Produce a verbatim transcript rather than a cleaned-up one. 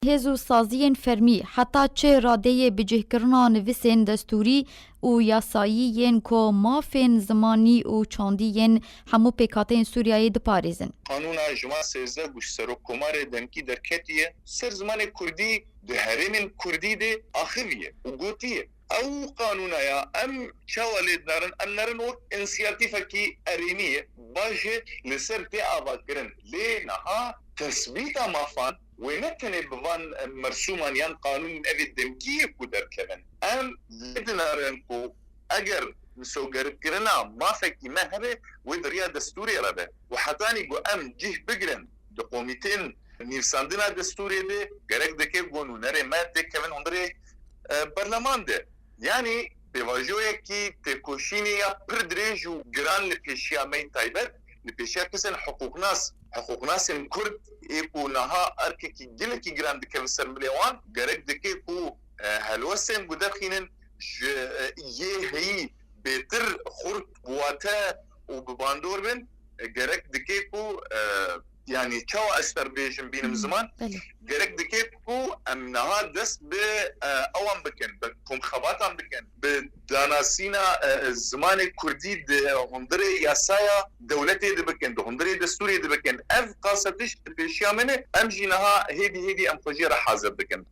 Hêz û saziyên fermî heta çi radeyê bicihkirina nivîsên destûrî û yasayî yên ku mafên zimanî û çandî yên hemû pêkhateyên Sûriyeyê diparêzin. Qanûna ji ma sêzdeh ku ji Serokkomarê demkî derketiye ser zimanê kurdî di herêmên kurdî de axiviye û gotiye, ew qanûna ya em çawa lê dinarin, em nerin wek însiyatîfekî erênî ye, baş e li ser tê avakirin. Lê niha tesbîta mafan wê ne tenê bi van mersûman yan qanûnên evê demkî ye ku derkevin. Em lê dinarin ku eger misogerkirina mafekî me hebe, wê di riya destûrê re be. Û hetanî ku em cih bigirin di komîtên nivîsandina destûrê de, gerek dike ku nûnerê me têkevin hundirê, e, berleman de. Yanî pêvajoyekî têkoşînê ya pir dirêj û giran li pêşiya me yî taybet, li pêşiya kesên hiqûqnas, hiqûqnasên kurd ê ku niha erkekî gelekî giran dikeve ser milê wan, gerek dike ku, e, helwestên ku derxînin ji, e, yê heyî bêtir xurt, bi wate û bi bandor bin, e, gerek dike ku, e, yanî çawa ez terbêjim bînim ziman, gerek dike ku em niha dest bi, e, ewan bikin, bi komxebatan bikin, bi danasîna, e, zimanê kurdî di hundirê yasaya dewletê de bikin, di hundirê destûrê de bikin. Ev qasa tişt di pêşiya min e, em jî niha hêdî hêdî em xwe jê re hazir dikin.